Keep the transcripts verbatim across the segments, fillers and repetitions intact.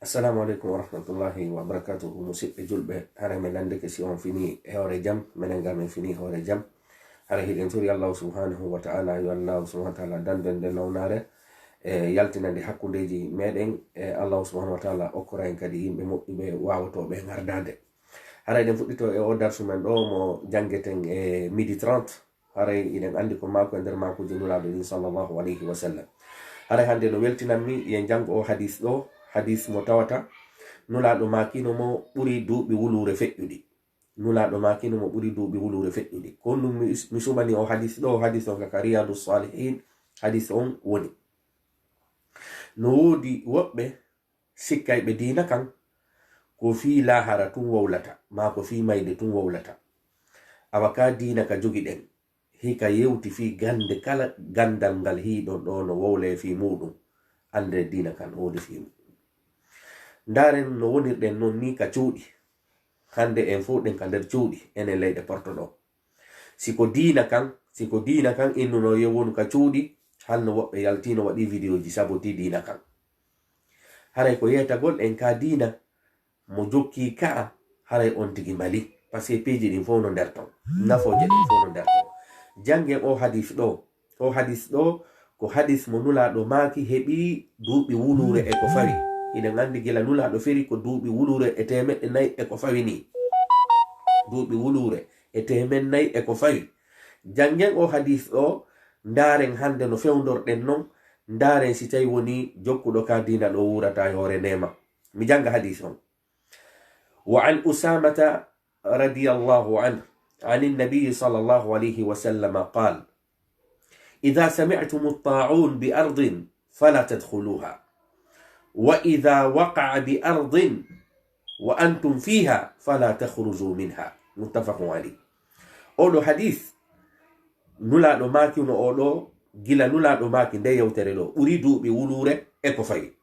Assalamu aleykum wa rahmatullahi wa barakatuhu. Musidɓe julɓe, hara men landike si on fini e hoore jam, menen ga men fini hoore jam. Hara hiɗen turi Allahu subhanahu wa ta'ala, yo Allahu subhanahu wa ta'ala dandu en nde nawnaare, e yaltinande hakkundeji meɗen, e Allahu subhanahu wa ta'ala okkora en kadi yimɓe moƴƴuɓe wawotooɓe ngardade. Hara eɗen fuɗɗito e o darsu men ɗo mo jangeten e midi trente. Haray iɗen anndi ko maako e nder maakuuji Nulaaɗo ɗin, sallallahu alayhi wa sallam. Haray hannde no weltinammi yen janngo o hadis ɗo, hadis mo tawata Nulaaɗo maakino mo ɓuri duuɓi wuluure feƴƴuɗi. Nulaaɗo maakino mo ɓuri duuɓi wuluure feƴƴuɗi. Ko ɗum mi, mi suɓani o hadis ɗo, o hadis on ka Riyadu Salihin, hadis on woni. No woodi woɓɓe sikkayɓe diina kan, ko fii laahara tun wowlata, maa ko fii mayde tun wowlata. Awa ka diina ka jogiɗen, hika yewti fii gande kala gandal ngal hiiɗon ɗo no wowle fii muuɗum, annde diina kan woodi fii mum. Ndaaren no wonirɗen non ni ka cuuɗi. Hande en fow ɗen ka nder cuuɗi, enen leyɗe Porto ɗo. Si ko diina kan, si ko diina kan innuno yo wonu ka cuuɗi, halno woɓɓe yaltino waɗi vidéoji saboti diina kan. Haray ko yeetagol en ka diina mo jokki ka'a, haray on tigi mali. Parce que piiji ɗin fow no nder ton. Nafooje ɗin fow no nder ton. Janngen o hadis ɗo. O hadis ɗo ko hadis mo Nulaaɗo maaki heɓi duuɓi wuluure e ko fawi. Hiɗen anndi gila Nulaaɗo feri ko duuɓi wuluure e teemeɗɗe nayi e ko fawi ni. Duuɓi wuluure e teemeɗɗe nayi e ko fawi. Janngen o hadis ɗo, ndaaren hannde no fewndorɗen non, ndaaren si tawi woni jokkuɗo ka diina ɗo wuurata e hoore neema. Mi jannga hadis on. وعن أسامة رضي الله عنه عن النبي صلى الله عليه وسلم قال: إذا سمعتم الطاعون بأرض فلا تدخلوها، وإذا وقع بأرض وأنتم فيها فلا تخرجوا منها. متفق عليه. Oɗo hadis, Nulaaɗo maaki no oɗo, gila Nulaaɗo maaki nde yewtere ɗo, ɓuri duuɓi wuluure e ko fawi.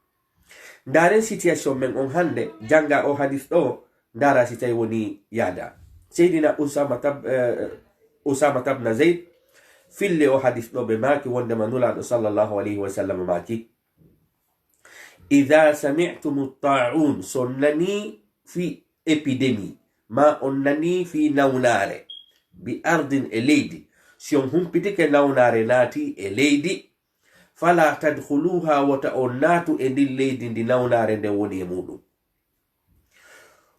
Ndaaren situation men on hannde, jannga o hadis ɗo, ndaara si tawi woni yaada. Seydina Usama tab-, eh, Usama tabna Zayd filli o hadis ɗo ɓe maaki wondema Nulaaɗo sallallahu alayhi wa sallam maaki, إذا سمعتم الطاعون, si on nani fii épidémie, ma on nani fii nawnaare, بأرض, e leydi, si on humpitike nawnaare naati e leydi, فلا تدخلوها, wota on naatu e ndin leydi ndi nawnaare nden woni e muuɗum.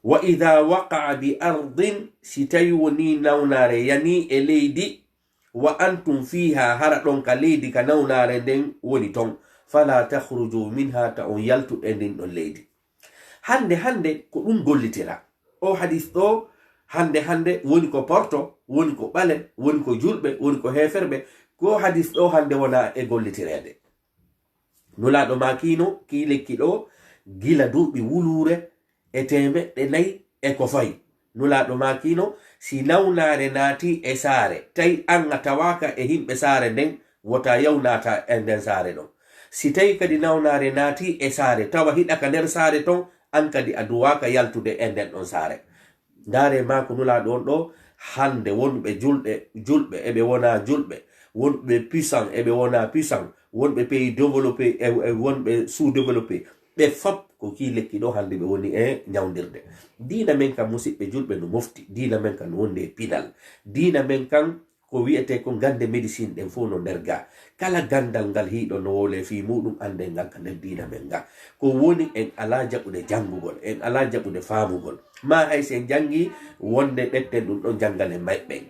وإذا وقع بأرض, si tawi woni nawnaare yani e leydi, وأنتم فيها, hara ɗon ka leydi ka nawnaare nden woni ton, فلا تخرجوا منها, ta on yaltu e ndin ɗon leydi. Hannde, hannde ko ɗum gollitira. O hadis ɗo, hannde, hannde woni ko Porto, woni ko Ɓale, woni ko julɓe, woni ko heeferɓe. Ko hadis ɗo hannde wona e gollitireede. Nulaaɗo maakino, kii lekki ɗo, gila duuɓi wuluure e teemeɗɗe nayi e ko fawi. Nulaaɗo maakino, si nawnaare naati e saare, tawi an a tawaaka e himɓe saare nden, wota yaw naata e nden saare ɗon. Si tawi kadi nawnaare naati e saare, tawa hiɗa ka nder saare ton, an kadi a duwaaka yaltude e nden ɗon saare. Ndaare maaku Nulaaɗo on ɗo, hannde wonɓe julɓe, julɓe, eɓe wona julɓe, wonɓe puissant, eɓe wona puissant, wonɓe pays développé, e, e wonɓe sous-développé, ɓe fop ko kii lekki ɗo hannde ɓe woni e ñawndirde. Diina men kan, musidɓe julɓe, no mofti, diina men kan no wondi e pinal. Diina men kan, ko wi'etee ko gannde médecine ɗen fow no nder ga. Kala ganndal ngal hiiɗo no wowle fii muuɗum, annden ngal ka nder diina men nga. Ko woni en alaa jaɓude janngugol, en alaa jaɓude faamugol. Ma hay si en janngi, wonde ɗetten ɗum ɗon janngale mayɓɓen.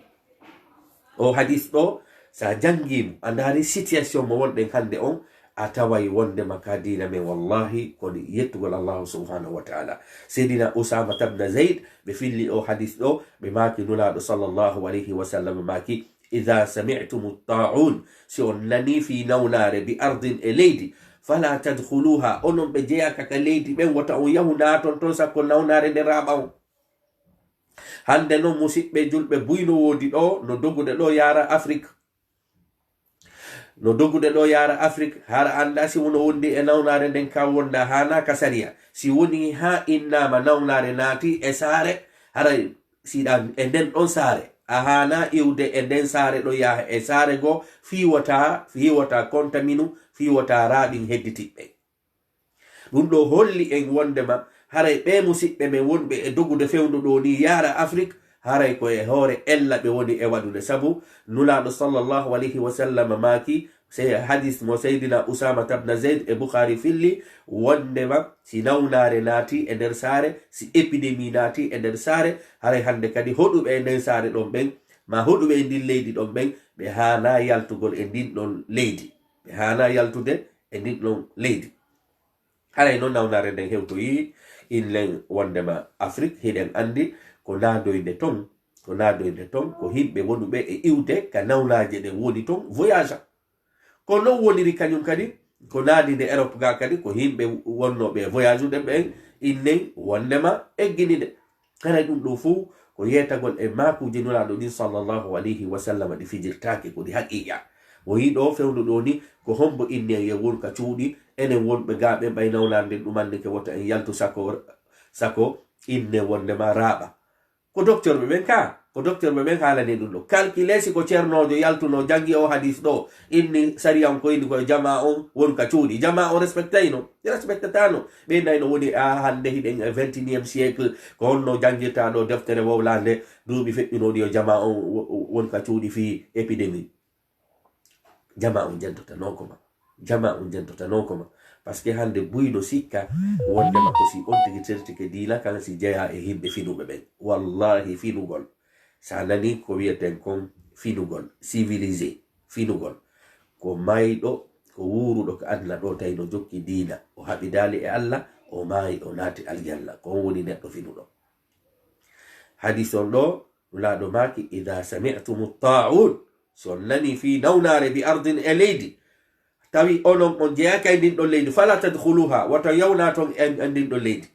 O hadis ɗo, sa janngi mo, a ndaari situation mo wonɗen hannde on, a taway wondema ka diina men, wallahi, ko yettugol Allahu subhanahu wa ta'ala. Seydina Usama tabna Zayd, ɓe filli o hadis ɗo, ɓe maaki Nulaaɗo sallallahu alayhi wa sallam maaki, "Idha sami'tumu ta'un, si on nani fii nawnaare bi ardin e leydi, fala tadkhuluha, onon ɓe jeyaka ka leydi ɓen, wota on yahu naaton ton, sakko nawnaare nde raaɓa on." Hannde non, musiɓɓe julɓe, buy no woodi ɗo, no dogude ɗo yaara Afrik. No dogude ɗo yaara Afrik, hara annda si wono wondi e nawnaare nden ka wonda haana ka sariya. Si woni haa innaama nawnaare naati e saare, hara si ɗan e nden ɗon saare, a haana iwde e nden saare ɗo yaha e saare goo, fii wota, fii wota kontaminu, fii wota raaɓin hedditiɓɓe. Ɗum ɗo holli en wondema haray ɓe musiɓɓe men wonɓe e dogude fewndo ɗo ni yaara Afrik, haray ko e hoore ella ɓe woni e waɗude. Sabu Nulaaɗo sallallahu alayhi wa sallam maaki, sey hadis mo Seydina Usama tabna Zayd e Bukhari filli, wondema si nawnaare naati e nder saare, si épidémie naati e nder saare, haray hannde kadi hoɗuɓe e nden saare ɗon ɓen, ma hoɗuɓe e ndin leydi ɗon ɓen, ɓe haana yaltugol e ndin ɗon leydi. Ɓe haana yaltude e ndin ɗon leydi. Haray noon nawnaare nden hewtoyi, inlen wondema Afrik, hiɗen anndi ko naadoynde ton, ko naadoynde ton, ko yimɓe wonuɓe e iwde ka nawnaaje ɗen woni ton voyage. Ko non woniri kañum kadi, ko naadi nde Europe ga kadi, ko yimɓe wonnooɓe e voyage ude ɓen, innen wondema eggini nde. Haray ɗum ɗo fow ko yeetagol e maakuuji Nulaaɗo ɗin sallallahu alayhi wa sallam ɗi fijirtaake, ko ɗi haqiiqa. O yii ɗo fewndo ɗo ni, ko hombo inni en yo won ka cuuɗi, enen wonɓe ga ɓen ɓay nawnaare nden ɗumannike wota en yaltu sako, sako inne wondema raaɓa. Ko docteur ɓe ɓen ka, ko docteur ɓe ɓen haalani ɗum ɗo. Calculé si ko ceernoojo yaltuno janngi o hadis ɗo, inni sariyan ko inni koye jama on won ka cuuɗi. Jama on respectayno, ɓe respectatano. Ɓe nayno woni a hannde hiɗen e vingt et unième siècle, ko honno janngirta ɗo deftere wowlande duuɓi feƴƴunooɗi yo jama on wo-, wo-, won ka cuuɗi fii épidémie. Jama on jentotanooko ma. Jama on jentotanooko ma. Parce que hannde buyɗo sikka wondema ko si on tigi tertike diina kan si jeyaa e yimɓe finuɓe ɓen. Wallahi finugol. Sa nani ko wiyeten kon finugol, civilisé, finugol. Ko mayɗo, ko wuuruɗo ka aduna ɗo tawi no jokki diina. O haɓidaali e Allah, o maayi, o naati aljanna. Ko on woni neɗɗo finuɗo. Hadis on ɗo, Nulaaɗo maaki, "Idha sami'tumu ta'un." Si on nani fii nawnaare bi ardin e leydi, tawi onon on jeyaaka e ndin ɗon leydi, "fala tadkhuluha," wata yawna ton e, e ndin ɗon leydi.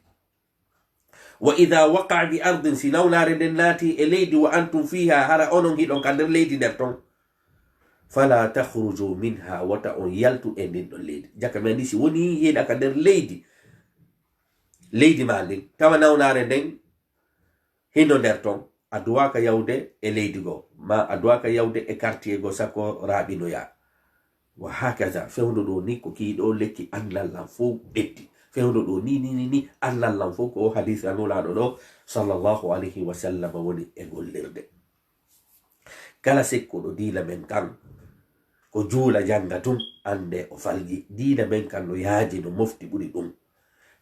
"Wa idha waqa'a bi ardin," si nawnaare nden naati e leydi, "wa antum fiha," hara onon hiɗon ka nder leydi nder ton, "fala takhruju minha," wata on yaltu e ndin ɗon leydi. Jaka mi andi si woni hiɗa ka nder leydi, leydi ma ndin, tawa nawnaare nden hino nder ton, a duwaaka yawde e leydi goo, ma a duwaaka yawde e quartier goo, sako raaɓinoya. Wa hakaza, fewndo ɗo ni ko kii ɗo lekki annal lan fow ɓeddi. Fewndo ɗo ni, ni, ni, ni, annal lan fow ko o hadisa Nulaaɗo ɗo, sallallahu alayhi wa sallam, woni e gollirde. Kala sekkuɗo diina men kan, ko juula jannga tun, annde o falji. Diina men kan no yaaji, no mofti ɓuri ɗum.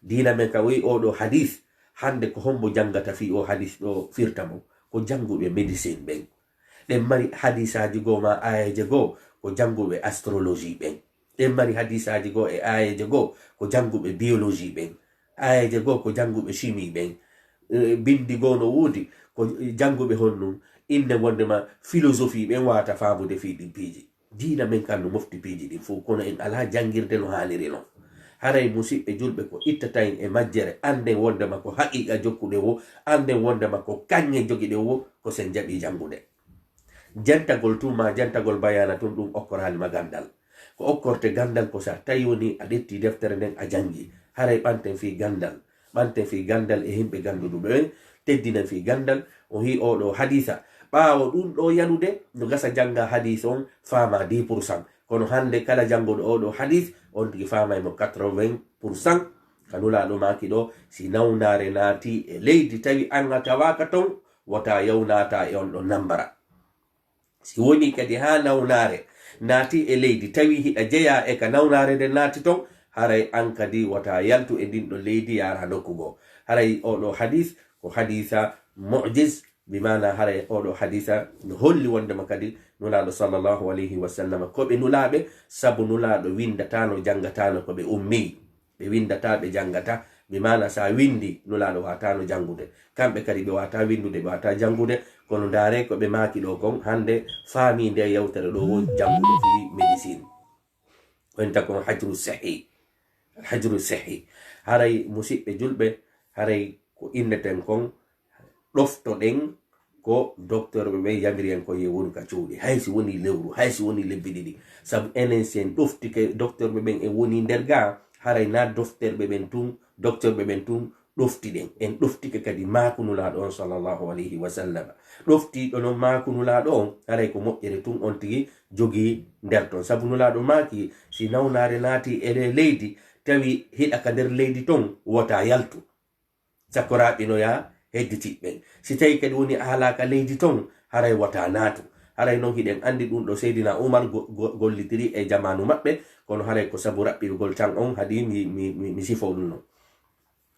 Diina men kan, o yi oo ɗo hadis, hannde ko hombo janngata fii oo hadis ɗo firta mo? Ko jannguɓe médecine ɓen. Ɗen mari hadisaaji goo ma aayeeje goo, ko jannguɓe astrologie ɓen. Ɗen mari hadisaaji goo e aayeeje goo, ko jannguɓe biologie ɓen. Aayeeje goo, ko jannguɓe chimie ɓen. Eh, bindi goo no woodi, ko jannguɓe honɗum, inne wondema philosophie ɓen waata faamude fii ɗin piiji. Diina men kan no mofti piiji ɗin fow, kono en alaa janngirde no haaniri non. Haray musiɓɓe julɓe, ko ittata en e majjere, annden wondema ko haqiiqa jokkuɗen wo, annden wondema ko kaŋŋe jogiɗen wo, ko sen jaɓi janngude. Jantagol tun ma jantagol bayaana tun, ɗum okkoraali ma ganndal. Ko okkorte ganndal ko sa tawi woni a ƴetti deftere nden a janngi. Haray ɓanten fii ganndal. Ɓanten fii ganndal e yimɓe gannduɗuɓe ɓen. Teddinen fii ganndal. O hii oo ɗo hadiisa. Ɓaawo ɗum ɗo yanude, no gasa jannga hadiis on, faama dix pour cent. Kono hannde kala jannguɗo oo ɗo hadiis, on tigi faamay mo quatre-vingts pour cent. Ka Nulaaɗo maaki ɗo, si nawnaare naati e leydi, tawi an a tawaaka ton, wota yaw naata e on ɗon nambara. Si woni kadi haa nawnaare naati e leydi, tawi hiɗa jeyaa e ka nawnaare nden naati ton, haray an kadi wota yaltu e ndin ɗon leydi yaara nokku goo. Haray oo ɗo hadiis ko hadiisa mu'jiz, bi maana haray oo ɗo hadiisa no holli wondema kadi Nulaaɗo sallallahu alayhi wa sallam ko ɓe nulaaɓe, sabu Nulaaɗo winndataano, janngataano, ko ɓe ummi. Ɓe winndataa, ɓe janngataa. Bi maana, sa winndi, Nulaaɗo waataano janngude. Kamɓe kadi, ɓe waataa winndude, ɓe waataa janngude. Kono ndaaree ko ɓe maaki ɗo kon, hannde faamii nde yewtere ɗo woni janngude fii médecine. Ko en takon hajru sihhi. Hajru sihhi. Haray, musiɓɓe julɓe, haray ko inneten kon, ɗoftoɗen ko docteur ɓe ɓen yamiri en kon yo wonu ka cuuɗi. Hay si woni lewru, hay si woni lebbi ɗiɗi. Sabu enen si en ɗoftike docteur ɓe ɓen en woni nder gaa, haray na docteur ɓe ɓen tun, docteur ɓe ɓen tun ɗoftiɗen. En ɗoftike kadi maaku Nulaaɗo on sallallahu alayhi wa sallam. Ɗoftiiɗo non maaku Nulaaɗo on, haray ko moƴƴere tun on tigi jogii nder ton. Sabu Nulaaɗo maaki, si nawnaare naati e leydi, tawi hiɗa ka nder leydi ton, wota yaltu. Sakkoraaɓe no yaa hedditiiɓe ɓen. Si tawii kadi woni a alaa ka leydi ton, haray wota naatu. Haray non hiɗen anndi ɗum ɗo Seydina Umar go-, go-, gollitiri e jamaanu maɓɓe, kono haray ko sabu raɓɓirgol can on, haɗi mi, mi, mi, mi sifoo ɗum non.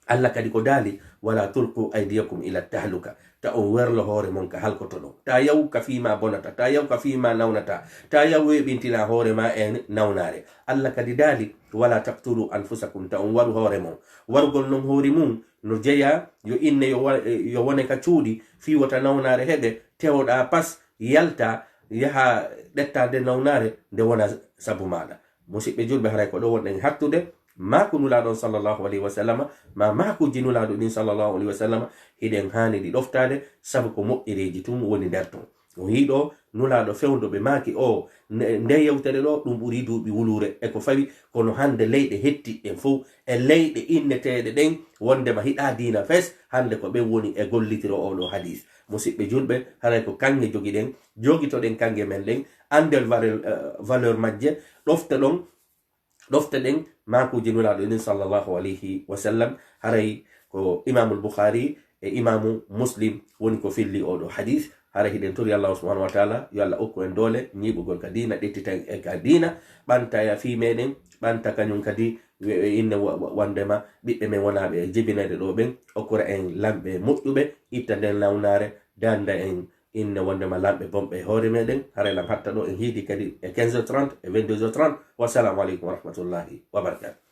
Allah kadi ko daali, "Wala tulqu aydiyakum ila tahluka." Ta on werlo hoore mon ka halkoto ɗon. Ta yaw ka fii ma bonata, ta yaw ka fii ma nawnata, ta yaw weeɓintina hoore ma e nawnaare. Allah kadi daali, "Wala taqtulu anfusakum." Ta on waru hoore mon. Warugol non hoore mum no jeyaa yo inne yo wa-, yo wone ka cuuɗi, fii wota nawnaare heɓe, tewoɗaa pas, yalta, yaha ƴetta nde nawnaare, nde wona sabu maaɗa. Musiɓɓe julɓe, haray ko ɗo wonɗen hattude. Maaku Nulaaɗo on sallallahu alayhi wa sallama, ma maakuuji Nulaaɗo ɗin sallallahu alayhi wa sallama, hiɗen haani ɗi ɗoftaade, sabu ko moƴƴereeji tun woni nder ton. O yii ɗo Nulaaɗo fewndo ɓe maaki o, ne-, nde yewtere ɗo, ɗum ɓuri duuɓi wuluure e ko fawi, kono hannde leyɗe hetti ɗen fow, e leyɗe inneteeɗe ɗen, wondema hiɗa diina fes, hannde ko ɓen woni e gollitiro oo ɗoo hadiis. Musiɓɓe julɓe, haray ko kaŋŋe jogiɗen, jogitoɗen kaŋŋe men ɗen, annden valeur, eh, valeur majje, ɗofta ɗon, ɗofta ɗen maakuuji Nulaaɗo ɗin sallallahu alayhi wa sallam. Haray ko Imaamul Bukhaari e Imaamu Muslim woni ko filli oo ɗoo hadiis. Haray hiɗen tori Allahu subhanahu wa taala yo Allah okku en doole ñiiɓugol ka diina, ƴettita en ka diina, ɓanta ya fii meɗen, ɓanta kañum kadi we-, we inne wa-, wa-, wondema ɓiɓɓe men wonaaɓe e jibineede ɗo ɓen, okkora en lamɓe moƴƴuɓe, itta nden nawnaare, danda en inne wondema lamɓe bonɓe e hoore meɗen. Haray lam hatta ɗo, en hiidi kadi e quinze heures trente e vingt-deux heures trente. Wassalamu aleykum wa rahmatullahi wa barakatuh.